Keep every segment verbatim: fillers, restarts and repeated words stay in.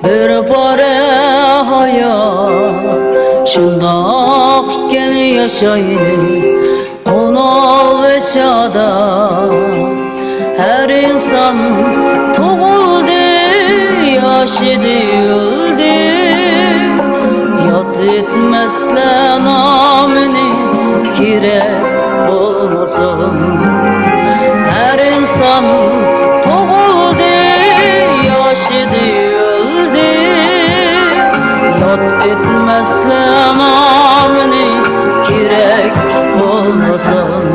بىر پارە ھايات شۇنداق ئىكەن، ياشايلى قوناق بېشىدا. ھەر ئىنسان تۇغۇلدى، ياشىدى، ئۆلدى. ياد ئېيتمەسلەر نامىنى، كېرەك بولمىسۇن. ھەر ئىنسان تۇغۇلدى، ياشىدى، ئۆلدى. ياد ئېيتمەسلەر نامىنى، كېرەك بولمىسۇن.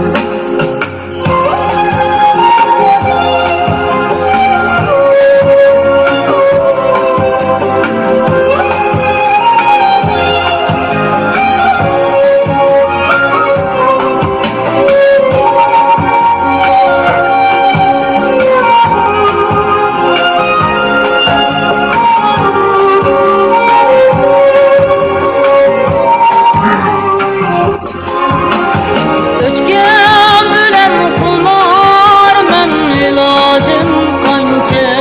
ئۆچكەم بىلەن قۇلار مەن، ئىلاجىم قانچە؟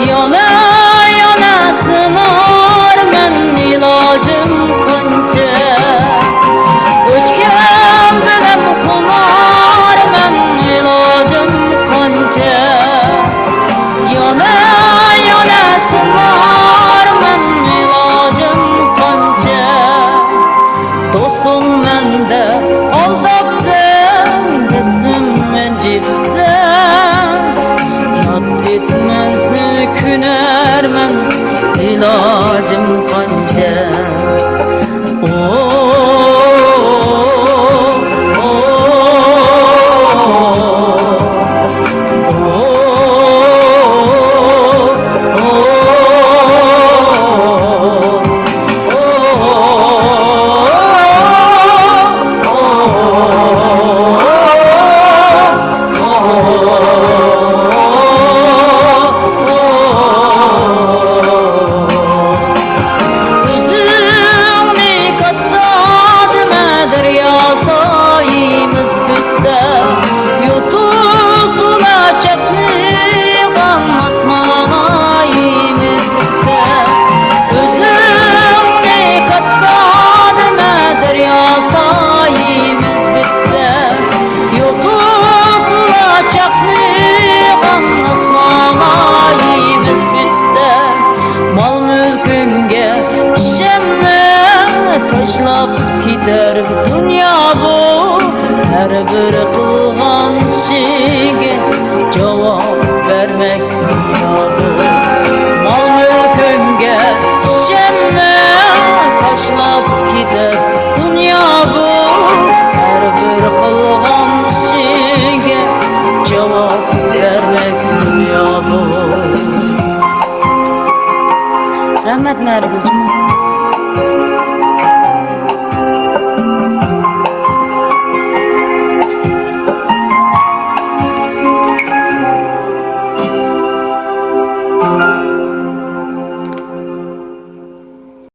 يەنە، يەنە سىنار مەن، ئىلاجىم قانچە؟ ئۆچكەم بىلەن قۇلار مەن، ئىلاجىم قانچە؟ يەنە، يەنە سىنار مەن، ئىلاجىم قانچە؟ دوستۇم مەندە ئالداپسەن، دېسەم رەنجىپسەن. ياد ئېيتمەسنى كۆنەرمەن، ئىلاجىم قانچە؟ ئو، ئو، ئو. ئۆزۈڭنى كاتتا دېمە، دەريا سايىمىز بىتتە. يۇلتۇز تولا چاقنىغان ئاسمان ئايىمىز بىتتە. ئۆزۈڭنى كاتتا دېمە، دەريا سايىمىز بىتتە. يۇلتۇز تولا چاقنىغان ئاسمان ئايىمىز بىتتە. مال-مۈلكۈڭگە ئىشەنمە، تاشلاپ كېتەر دۇنيا بۇ. ھەر بىر قىلغان ئىشىڭگە جاۋاب بەرمەك دۇنيا بۇ. مال-مۈلكۈڭگە ئىشەنمە، تاشلاپ كېتەر دۇنيا بۇ. ھەر بىر قىلغان ئىشىڭگە جاۋاب بەرمەك دۇنيا بۇ. رەھمەت، مەرىگۈل جۇمۇ.